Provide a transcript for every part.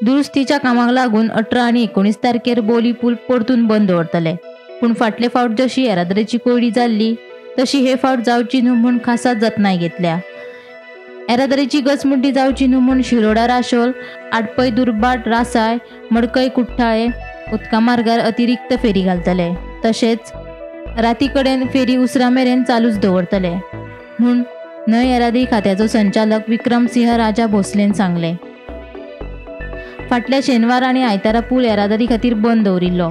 दुरुस्तीच्या कामाक लागून 18 आनी 19 तारखेर बोरी पूल परतून बंद दवरतले. पूण फाटले फावट जशी येरादारीची कोंयडी जाल्ली तशी हे फावट जावची न्हू म्हूण खासा जतनाय घेतल्या. येरादारीची गचमुड्डी जावची न्हू म्हूण शिरोडा राशोल, आडपय दुर्बाट रासाय, मडकय कुठ्ठाळे उदका मार्गार अतिरिक्त फेरी घालतले. तशेंच राती कडेन फेरी उसरा मेरेन चालूच दवरतले म्हूण न्हंय येरादारी खात्याचो संचालक विक्रम सिंह राजा भोसलेन सांगलें. फाटल्या शेनवार आनी आयतारा पूल येरादारी खातीर बंद दवरिल्लो.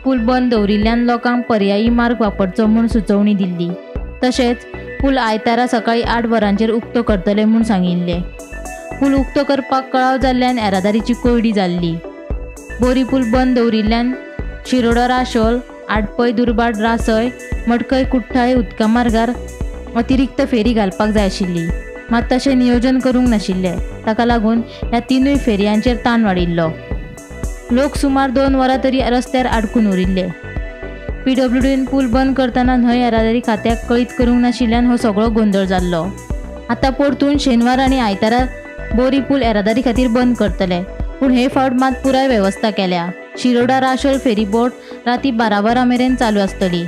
पूल बंद दवरिल्ल्यान लोकांक पर्यायी मार्ग वापरचो म्हूण सुचोवणी दिल्ली. तशेंच पूल आयतारा सकाळी 8 वरांचेर उक्तो करतले म्हूण सांगिल्लें. पूल उक्तो करपाक कळाव जाल्ल्यान येरादारीची कोंयडी जाल्ली. बोरी पूल बंद दवरिल्ल्यान शिरोडा राशोल, आडपय दुर्बाट रासय, मडकय कुठ्ठाळे उदका मार्गार अतिरिक्त फेरी घालपाक जाय आशिल्ली. मात तशें नियोजन करूंक नाशिल्लें. ताका लागून ह्या तिनूय फेरयांचेर ताण वाडिल्लो. लोक सुमार 2 वरां तरी रस्त्यार आडकून उरिल्ले. पीडब्ल्यूडीन पूल बंद करतना न्हंय येरादारी खात्याक कळीत करूंक नाशिल्ल्यान हो सगळो गोंदळ जाल्लो. आतां परतून शेनवार आनी आयतारा बोरी पूल येरादारी खातीर बंद करतले. पूण हे फावट मात पुराय वेवस्था केल्या. शिरोडा राशोल फेरीबोट राती 12 वरां मेरेन चालू आसतली.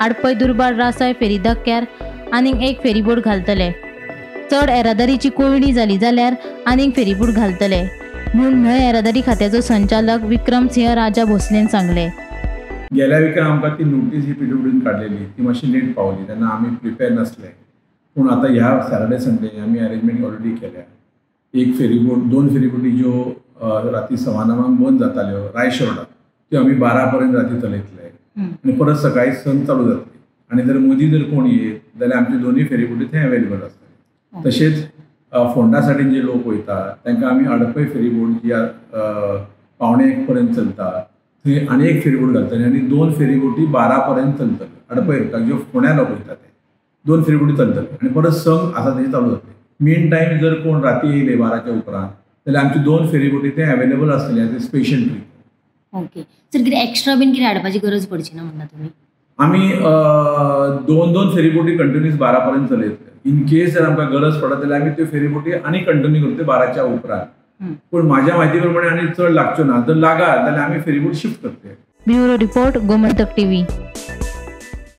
आडपय दुर्बाट रासाय फेरी धक्क्यार आनीक एक फेरीबोट घालतले. चड येरादारीची कोंयडी जाली जाल्यार आनीक फेरीबोट घालतले म्हूण न्हंय येरादारी खात्याचो संचालक विक्रम सिंह राजा भोसलेन सांगले. गेल्या विकान आमकां ती नोटीस ही पीडब्ल्यूडीन काडलेली, ती मातशी लेट पावली तेन्ना आमी प्रिपेर नासले. पूण आतां ह्या सॅटर्डे संडे आमी अरेंजमेंट ऑलरेडी केल्या. एक फेरीबोट, 2 फेरीबोटी ज्यो राती 9:15 बंद जाताल्यो रायशोर्डा, त्यो आमी 12 पर्यंत राती चलयतले आनी परत सकाळी 6 चालू जातली. आनी जर मदीं जर कोण येत जाल्यार आमच्यो दोनूय फेरीबोटी थंय अवेलेबल आसतले. तशेंच फोंडा सायडीन जे लोक वयता तांकां आमी आडपय फेरीबोट जी 12:45 पर्यंत चलता थंय आनी एक फेरीबोट घालतले आनी 2 फेरीबोटी 12 पर्यंत चलतल्यो. आडपय रुटाक ज्यो फोंड्या लोक वयता ते 2 फेरीबोटी चलतल्यो आनी परत 6 आसा तेजी चालू जातली. मेन टायम जर कोण राती येयले 12च्या उपरांत जाल्यार आमच्यो 2 फेरीबोटी थंय अवेलेबल आसतली as a special trip. Okay sir, कितें एक्स्ट्रा बीन कितें हाडपाची गरज पडची ना म्हणटा तुमी? आमी 2-2 फेरीबोटी कंटिन्यूस 12 पर्यंत चलयतले. इन केस जर आमकां गरज पडत जाल्यार आमी त्यो फेरीबोटी आनी कंटिन्यू करतले 12च्या उपरांत. पूण म्हाज्या म्हायती प्रमाणे आनी चड लागच्यो ना, जर लागत जाल्यार आमी फेरीबोट शिफ्ट करतले. Bureau report, Gomantak TV.